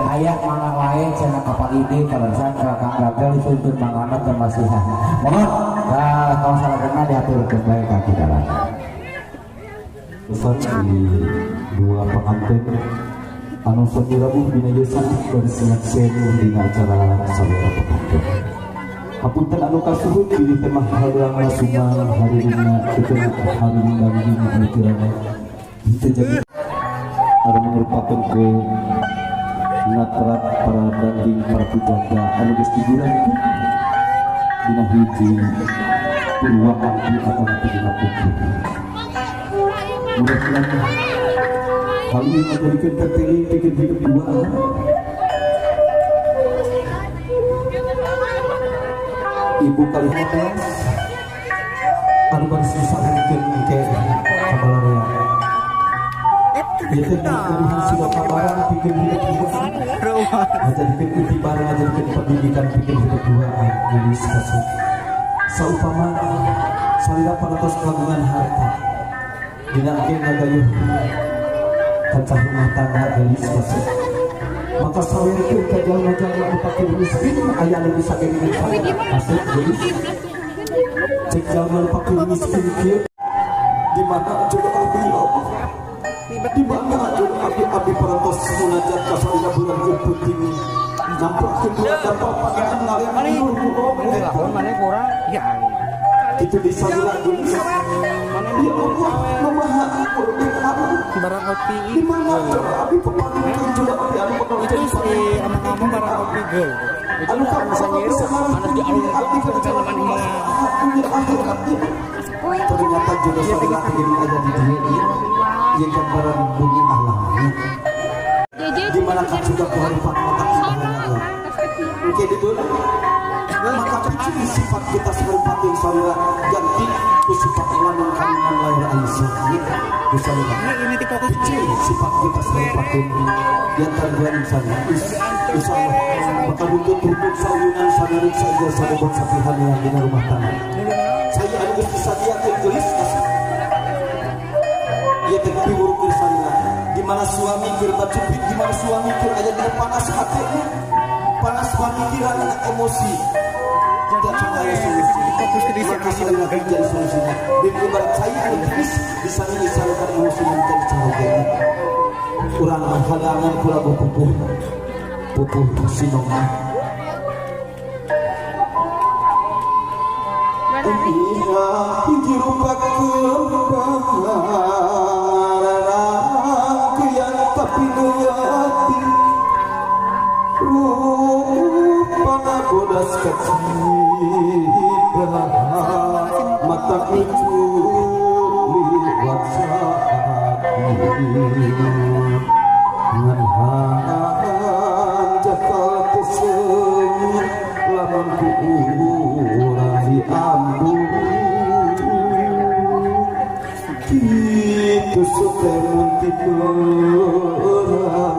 Aya mangga wae cenah kapal ini kaleresan ka Kang Gagal dituntun mangana teh masihan. Mohon ka kaos salagena diaturkeun bae ka kita lah. Pesan di dua pengantin anu sami rawuh dina ieu saat bari sinaksen dina acara sawera pengantin. Hapunten anu kasuhun bilih teh mah hareurangna sumang hareurina kitu hareurina dina anu kirana henteu jadi anu mangrupakeun ku ngatrat para danding para pujangga anu geus digunakeun dina hiji purwakanti atanapi dina pupuh. Mudah-mudahan hal ini menjadikan terpilih bikin hidup dua. Ibu kali 15 anu baris disahunkeun ke kabalarea. Ieu teh gaduhan sudah kabaran bikin hidup dua. Ngajadikeun itibar, ngajadikeun pendidikan bikin hidup dua geus kasih. Saupama salira parantos kagungan harta. Dina engke ngagayuh kancah rumah tangga geus kasih. Maka sawerkeun ka jalma-jalma anu fakir miskin aya anu bisa geuningan kasih geus. Cek jalma anu fakir miskin kieu di mana jodoh abdi ya Allah? Di mana jodoh abdi abdi parantos munajat ka salira bulan peuting. Nampak kedua dampak pasangan ngalian mana kurang ya. Itu di salira geus. Ya Allah, mamaha barang kopi di mana jodoh abdi pepanggil jodoh abdi anu bakal itu si amang-amang barang kopi gol. Anu kamu bisa marah di alun abdi ternyata jodoh salira jadi ada di dunia ini yang gambaran bumi alamnya. Di mana kan sudah keharupan otak kita. Oke dibelah. Maka ciri sifat kita seperti yang salira ganti ku sifat lanung kandungan lahir Aisyah. Ku salira. Ciri sifat kita seperti yang terbuat misalnya. Insyaallah maka runtut-runtut sauyunan sanarik saja sadobot sapihan yang dina rumah tangga. Saya anu geus disadiakeun geulis kasih. Ieu teh piwuruk keur salira. Di mana suami keur bacupit, di mana suami keur aya dina panas hatena. Panas pamikiran anak emosi. Tidak ada solusi. Maka salira menjadi solusinya. Dan ibarat saya anu geus bisa menyalurkan emosi menjadi caroge. Urang halangan ku lagu pupuh. Pupuh sinonga. Iya, hiji rupa kembang rarangkean tapi neuti rupana bodas kacida mata lucu liwat saat ngan hanjakal tesenyum lamun ku urang diambu kitu sutemun ti perang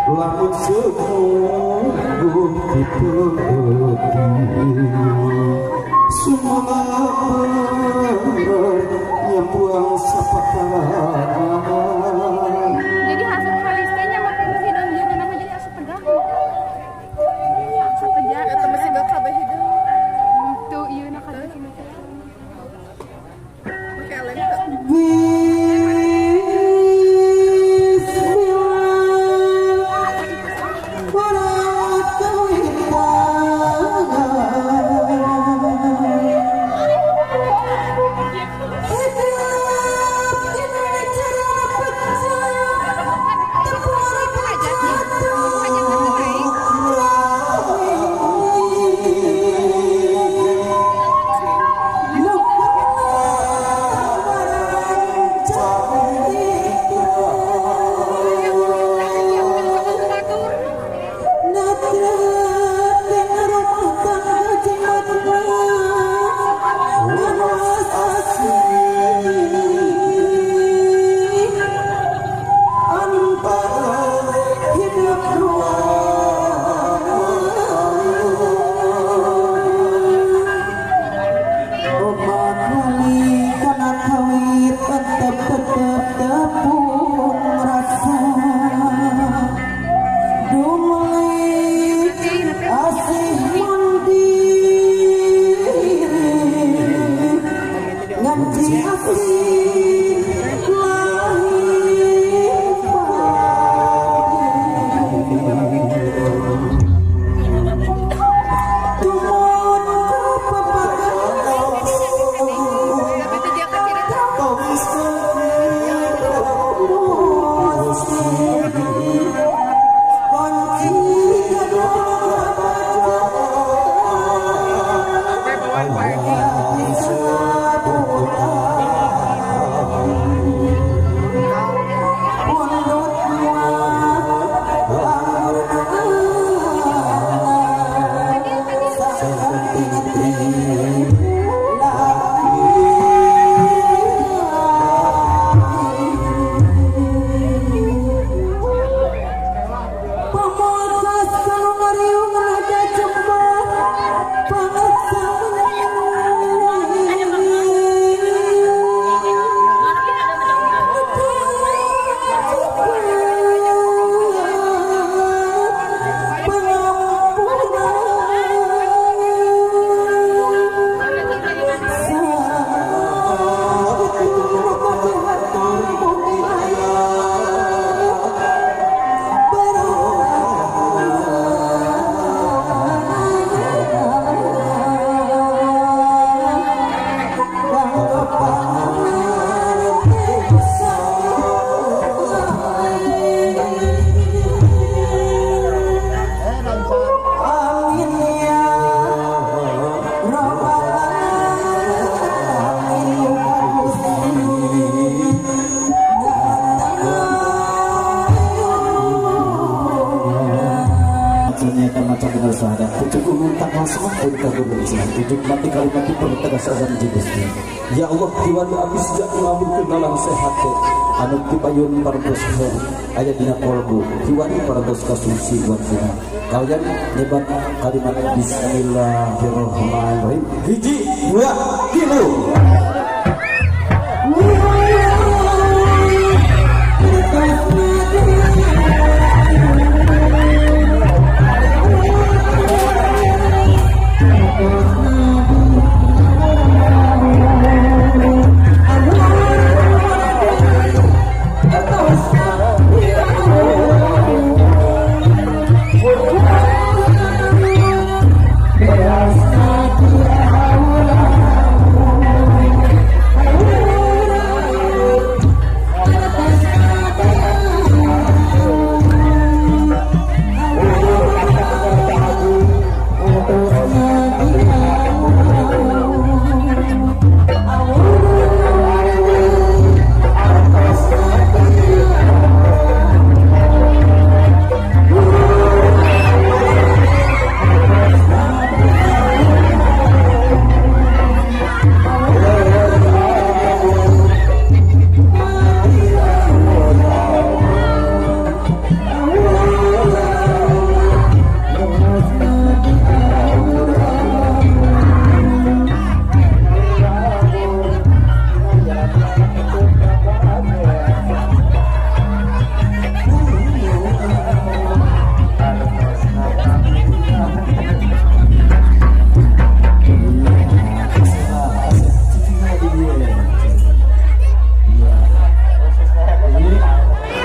lamun seuguh ti peuting sumalaper nyambuang sapakaran. Jadi hasil halistenya makin hidung dia kenapa jadi asup tegang? Asup tegang. Eta masih gak kabeh hidung. Tuh ieu na kada cuma. Pakai lem teu. Bismillah. Dumai asih mandiri nganti asih lahir tumon Ya Allah kiwari abdi sejak ngabulkeun dalam sehat teh anu tipayun parantos khair aya dina kolbu kiwari parantos kasumsi warjina kalian nyebat kalimat bismillahirrahmanirrahim hiji dua tilu.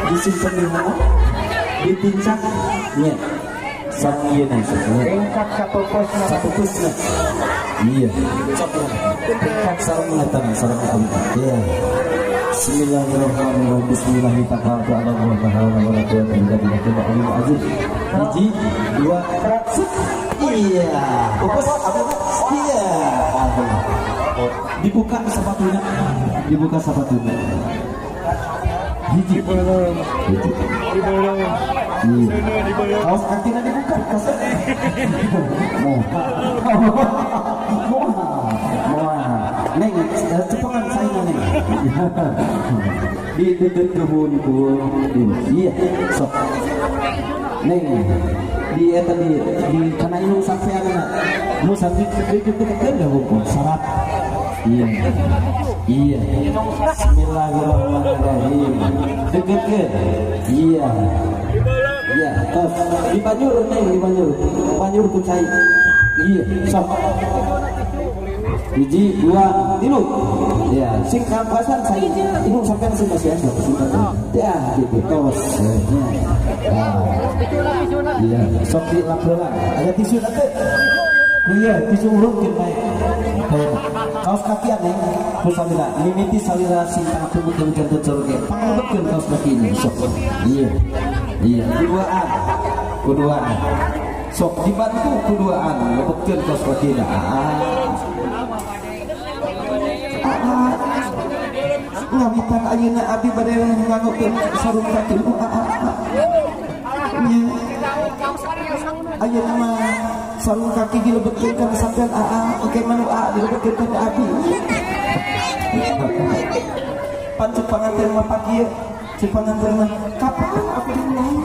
Disimpan di mana? Ditincak nya. Sareng ieu na Tingkat satu pos satu pos na. Iya. Sareng eta sareng eta. Iya. Bismillahirrahmanirrahim. Bismillahirrahmanirrahim. Hiji, dua, iya. Pupus, iya. Dibuka sepatunya. Dibuka sepatunya. Hiji. Hiji. Iya. Kaos kakinya dibuka. Neng, cepengan saya neng. Di deket kebun ku. Iya, sok. Neng, di eta di kana indung sampean nu sampe deket-deket hukum syarat. Iya. Iya. Bismillahirrahmanirrahim. Deket-deket. Iya. Iya, tos. Di banjur, Neng, di banjur. Banjur ku cai. Iya, sok. Hiji, dua, tilu. Ya, sing kampasan saya. Ibu sampean sing masih ada ya, gitu. Tos. Ya. Iya, sok di lap heula. Aya tisu nanti. Iya, tisu urungkeun bae. Kaos kaki aneh, ku salira, mimiti salira sing tengah jantan surga. Panglebetkeun kaos kaki ini, sok. Iya. Iya, kuduaan. Kuduaan. Sok dibantu kuduaan, lebetkeun kaos kaki. Ah. Aa, ngawitan ayeuna abdi bade nganggokeun sarung kaki nu aa. Nya. Ayeuna mah sarung kaki dilebetkeun kana sampean aa, oke manu aa dilebetkeun kana abdi. Pan cek panganten mah pagi, cek panganten mah kapan aku dimulai?